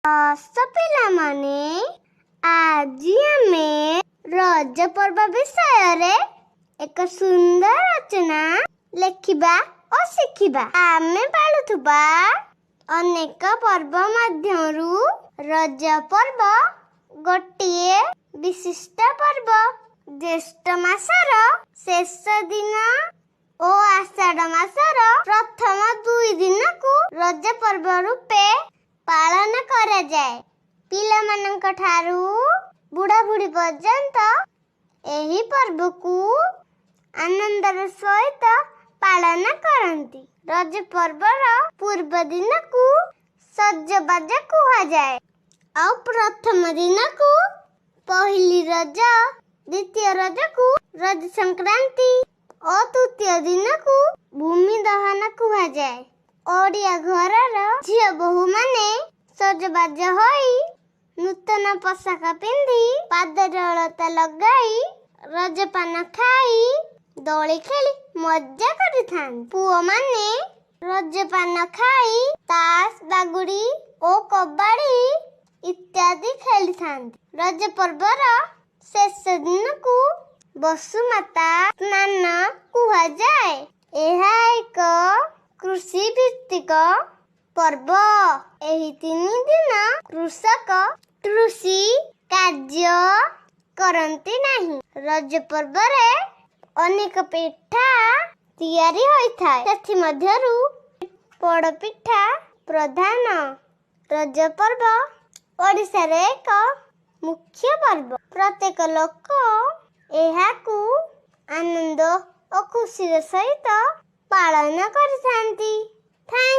ଆସ ପିଲାମାନେ, ଆଜି ଆମେ ରଜ ପର୍ବ ବିଷୟରେ ଏକ ସୁନ୍ଦର ରଚନା ଲେଖିବା ଓ ଶିଖିବା। ଆମେ ପାଳୁଥିବା ଅନେକ ପର୍ବ ମଧ୍ୟରୁ ରଜ ପର୍ବ ଗୋଟିଏ ବିଶିଷ୍ଟ ପର୍ବ। ଜ୍ୟେଷ୍ଠ ମାସର ଶେଷ ଦିନ ଓ ଆଷାଢ଼ ମାସର ପ୍ରଥମ 2 ଦିନକୁ ରଜ ପର୍ବ ରୂପେ ପାଳନ କରାଯାଏ। ପିଲାମାନଙ୍କ ଠାରୁ ବୁଢ଼ା ବୁଢ଼ୀ ପର୍ଯ୍ୟନ୍ତ ଏହି ପର୍ବକୁ ଆନନ୍ଦର ସହିତ ପାଳନ କରନ୍ତି। ରଜ ପର୍ବର ପୂର୍ବ ଦିନକୁ ସଜବାଜ କୁହାଯାଏ, ଆଉ ପ୍ରଥମ ଦିନକୁ ପହିଲି ରଜ, ଦ୍ୱିତୀୟ ରଜକୁ ରଜ ସଂକ୍ରାନ୍ତି ଓ ତୃତୀୟ ଦିନକୁ ଭୂମି ଦହନ କୁହାଯାଏ। ଓଡ଼ିଆ ଘରର ଝିଅ ବୋହୂମାନେ ସଜବାଜ ହୋଇ ନୂତନ ପୋଷାକ ପିନ୍ଧି, ପାଦରେ ଅଳତା ଲଗାଇ, ରଜପାନ ଖାଇ, ଦୋଳି ଖେଳି ମଜା କରିଥାନ୍ତି। ପୁଅମାନେ ରଜପାନ ଖାଇ ତାସ, ବାଗୁଡ଼ି ଓ କବାଡ଼ି ଇତ୍ୟାଦି ଖେଳିଥାନ୍ତି। ରଜ ପର୍ବର ଶେଷ ଦିନକୁ ବସୁମାତା ସ୍ନାନ କୁହାଯାଏ। ଏହା ଏକ କୃଷି ଭିତ୍ତିକ ପର୍ବ। ଏହି 3 ଦିନ କୃଷକ କୃଷି କାର୍ଯ୍ୟ କରନ୍ତି ନାହିଁ। ରଜ ପର୍ବରେ ଅନେକ ପିଠା ତିଆରି ହୋଇଥାଏ, ସେଥିମଧ୍ୟରୁ ପୋଡ଼ପିଠା ପ୍ରଧାନ। ରଜ ପର୍ବ ଓଡ଼ିଶାରେ ଏକ ମୁଖ୍ୟ ପର୍ବ। ପ୍ରତ୍ୟେକ ଲୋକ ଏହାକୁ ଆନନ୍ଦ ଓ ଖୁସିର ସହିତ ପାଳନ କରିଥାନ୍ତି। Thank